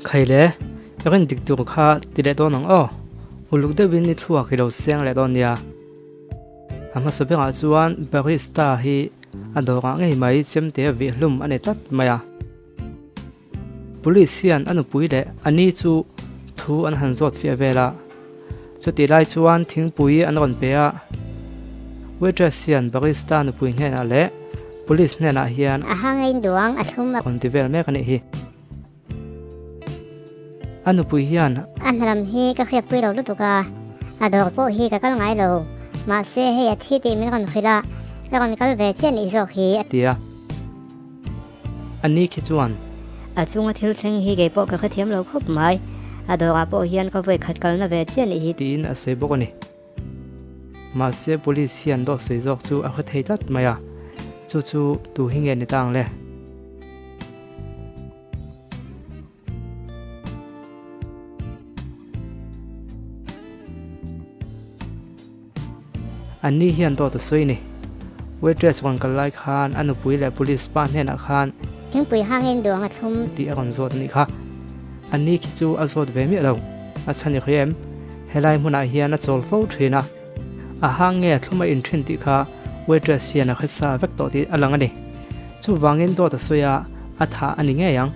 Khai le, rin dik tur kha ti leh dawn ang aw. Uluk deuhin i thluak i lo seng leh dawn nia. A hmasa berah chuan barista hi a dawrah ngei mai chemte a vih hlum a ni tlat mai a. Police hian a nupui leh a ni chu thu an han zawt fiah vel a. Chutih lai chuan thingpui an rawn pe a. Waitress hian barista nupui hnenah leh police hnenah hian A hang a induang a thlum a. Rawn ti vel mek a nih hi. A nupui hian. A hnalam hi ka hriatpui lo lutuk a, a dawr pawh hi ka kal ngai lo. Mahse hei a thi tih min rawn hrilh a, ka rawn kal ve chiah nih zawk hi. A ti a. A ni khi chuan. A chunga thil thleng hi kei pawh ka hrethiam lo khawp mai. A dawrah pawh hian ka vawi khat kalna ve chiah nih hi. Tiin a sawi bawk a ni. Mahse police hian dawt sawi zawk chu a hre thei tlat mai a, chu chu tu hi nge ni ta ang le? An ni hian dawt a sawi ni. Waitress rawn kal lai khan a nupui leh police pa hnenah khan. Thingpui hangin duang a thlum. Tih a rawn zawt a nih kha. An ni khi chu a zawt ve miah lo. A chhan i hria em? Helai hmunah hian a chawl fo thin a. A hang nge a thlum a in thin tih kha waitress hian a hre sa vek tawh tih a lang a ni. Chuvangin dawt a sawi a, a thah a ni ngei ang.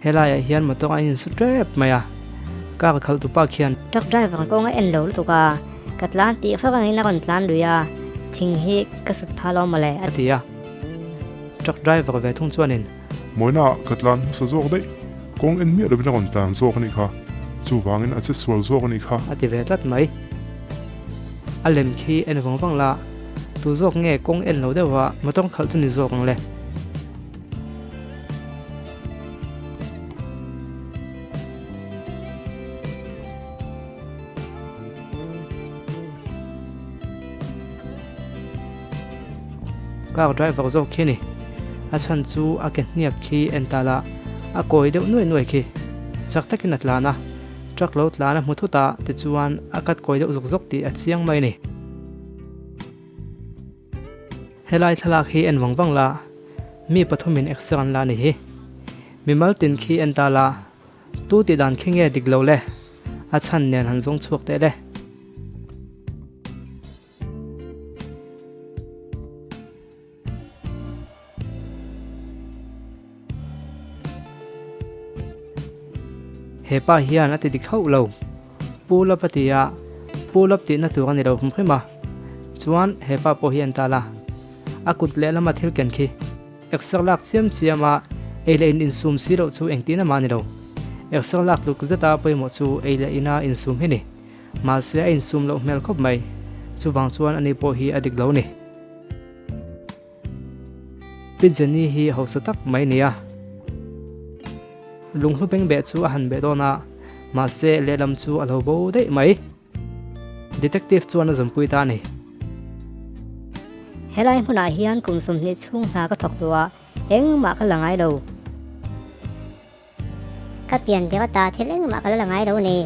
Helaiah hian motor a insu tep mai a, car khalh tupa khian. Truck driver kawng a en lo lutuk a, ka tlan tih hrep angin a rawn tlan lui a, thing hi ka sut phah lo mawle. A ti a, truck driver ve thung chuanin. Mawina ka tlan hmasa zawk daih, kawng en miah lovin a rawn tlan zawk a nih kha, chuvangin a che sual zawk a nih kha. A ti ve tlat mai. A lem khi en vang vang la, tu zawk nge kawng en lo deuh a motor khalh chu ni zawk ang le. Car driver zawk khi a ni. A chhan chu a ke hniak khi en ta la, a kawi deuh nuai nuai khi. Chak takin a tlan a, truck lo tlan a hmu thut a, tichuan a cut kawi deuh zawk zawk tih a chiang mai a ni. Helai thlalak hi en vang vang la, mi pathumin exer an la a ni hi. Mimal tin khi en ta la, tu tih dan khi nge dik lo le? A chhan nen han zawng chhuak teh le. He pa hian a ti dik hauh lo. Pull up a ti a, pull up tihna tur a ni lo hrim hrim a. Chuan he pa pawh hi en ta la, a kut lehlama thil ken khi exer lak chiam chiam a, ei leh in insum si loh chu engtin amah a ni lo. Exer lak tluk zeta pawimawh chu ei leh ina insum hi ni. Mahse a insum loh hmel khawp mai. Chuvang chuan ani pawh hi a dik lo ni. Pi Jenny hi hausa tak mai nia. Lunghlu bengbeh chu a han beh dawn a, mahse lehlam chu a lo bo daih mai. Detective chuan a zawmpui ta a ni. Helai hmunah hian kum 20 chhung hna ka thawk tawh a, engmah ka la ngai lo. Ka pian deuh ata thil engmah ka la la ngai lo ni.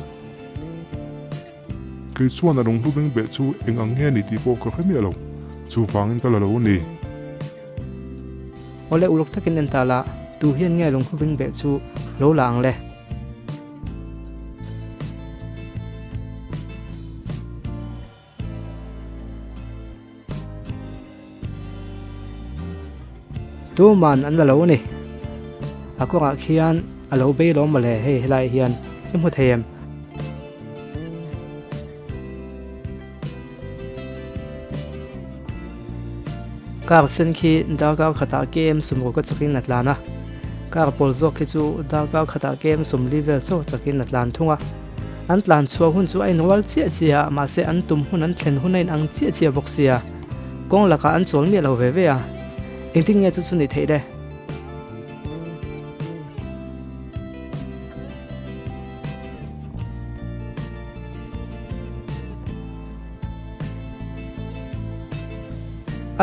Kei chuan a lunghlu beng beh chu eng ang nge ni tih pawh ka hre miah lo, chuvangin ka la lo ni. Awle uluk takin en ta la, tu hian nge lunghlu beng beh chu lo la ang le? Tuman an la lo a ni. A kawngah khian a lo bei lawm mawle hei helaiah hian i hmu thei em? Car sen khi darkar khatah km sumruk a chakin a tlan a, car pawl zawk khi chu darkar khatah km sawmli vel chauh chakin a tlan thung a. An tlan chhuah hun chu a inrual chiah chiah a, mahse an tum hun an thlen hun a inang chiah chiah bawk sia. Kawng lakah an chawl miah lo ve ve a. Engtin nge chu chu ni theih le?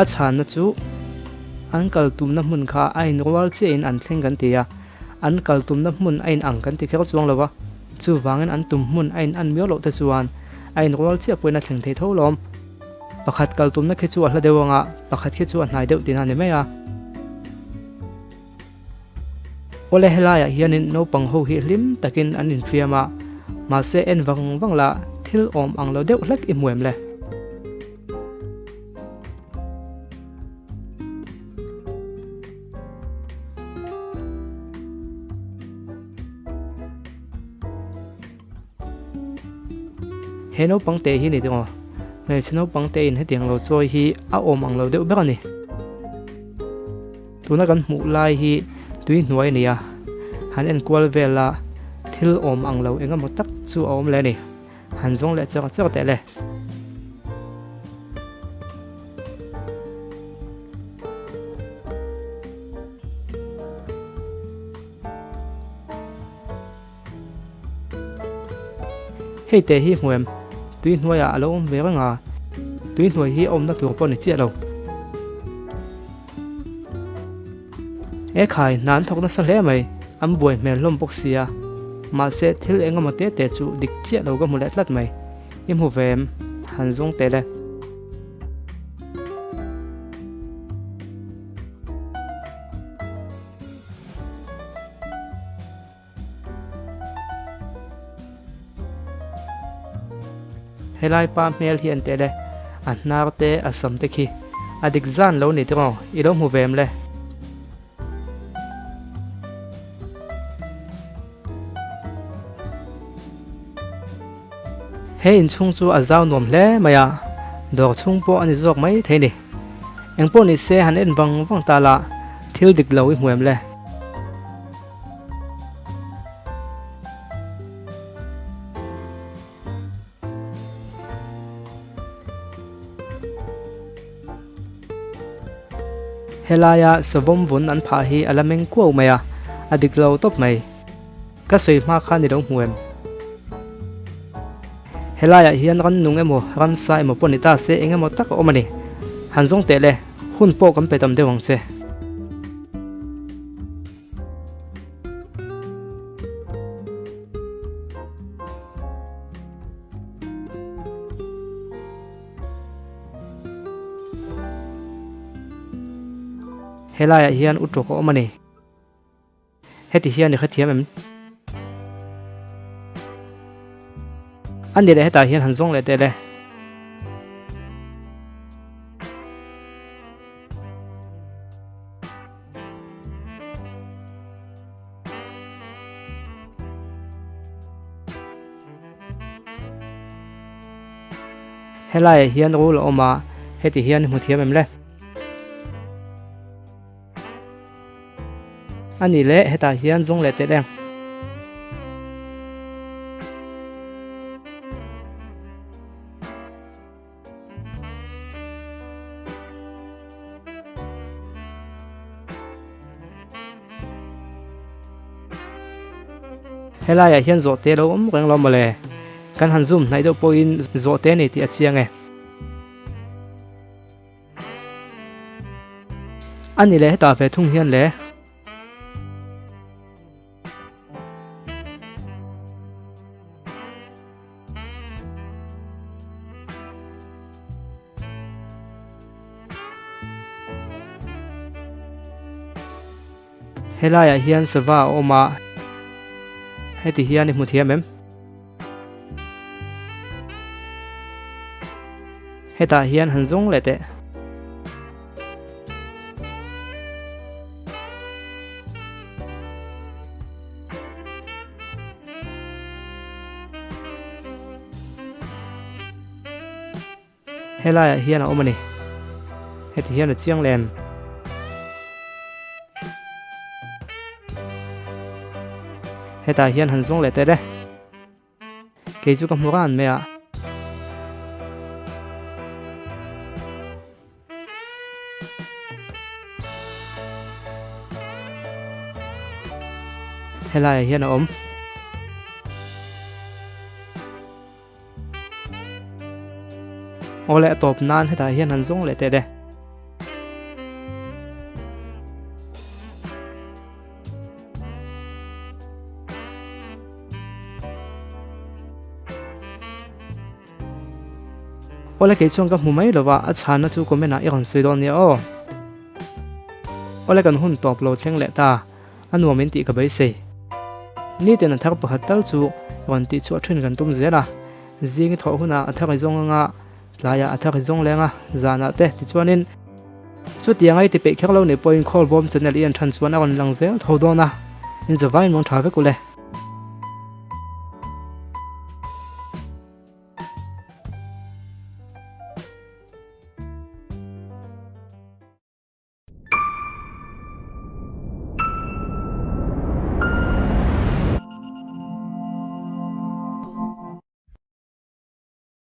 A chhanna chu an kal tumna hmun kha a inrual chiahin an thleng kan ti a, an kal tumna hmun a inang kan ti kher chuang lo va. Chuvangin an tum hmun a in an miau loh te chuan a inrual chiah pawhin a thleng thei tho lawm. Pakhat kal tumna khi chu a hla deuh anga pakhat khi chu a hnai deuh tihna a ni mai a. Awle helaiah hianin naupang ho hi hlim takin an infiam a, mahse en vang vang la thil awm ang lo deuh hlek i hmu em le? He naupang te hi ni tawh hmeichhe naupang te in hetiang lo chawi hi a awm ang lo deuh ber a ni. Tuna kan hmuh lai hi tui hnuai a ni a, han en kual vel a thil awm ang lo eng emaw tak chu a awm leh a ni. Han zawng leh char char teh le. Hei te hi hmuem, tui hnuaiah a lo awm ve reng a, tui hnuai hi a awmna tur pawh a ni chiah lo. E khai, hna an thawk nasa hle mai, an buai hmel hlawm bawk sia, mahse thil eng emaw te te chu dik chiah lo ka hmu leh tlat mai, i hmu ve em? Han zawng teh le. Helai pa hmel hi an tel e, a hnar te a sam te khi a dik zan lo ni tiraw i lo hmu ve em le? He inchhung chu a zau nuam hle mai a, dawr chhung pawh a ni zawk mai thei ni. Engpawh ni se han en vang vang ta la, thil dik lo i hmu em le? Helaia savawm vun an phah hi a la meng kuau mai a, a dik lo tawp mai. Ka sawi hma khan i lo hmu em? Helaiah hian rannung emaw, ramsa emaw pawh ni ta se eng emaw tak a awm a ni. Han zawng teh le, hun pawh kan pe tam deuh ang che. Helaiah hian u tawk a awm a ni. Heti hian i hrethiam em? A ni leh hetah hian han zawng leh teh le. Helaiah hian rul a awm a, heti hian i hmu thiam em le? A ni leh hetah hian zawng leh telh eng. Helaiah hian zawhte lo awm reng lo mawle. Kan han zoom hnaih deuh pawhin zawhte a ni tih a chiang e. A ni leh hetah ve thung hian le. Helaiah hian sava a awm a, heti hian i hmu thiam em? Hetah hian han zawng leh teh. Helaiah hian a awm a ni. Heti hian a chiang lem. Hetah hian han zawng leh teh le. Kei chu ka hmu ran mai a. Helaiah hian a awm. Awle a tawp nan hetah hian han zawng leh teh le. Awle kei chuan ka hmu mai lova a chhanna chu comment ah i rawn sawi dawn nia aw. Awle kan hun tawp lo thleng leh ta. A nuam in tih ka beisei. Nitin a thar pakhat tal chu rawn tih chhuah thin kan tum zel a. Zing i thawh hunah a thar i zawng anga, tlaiah a thar i zawng leng a, zanah te tichuanin chutianga i ti peih kher lo nih pawhin Khawlbawm channel i en than chuan a rawn lang zel tho dawn a. In zavaiin mawng tha vek u le.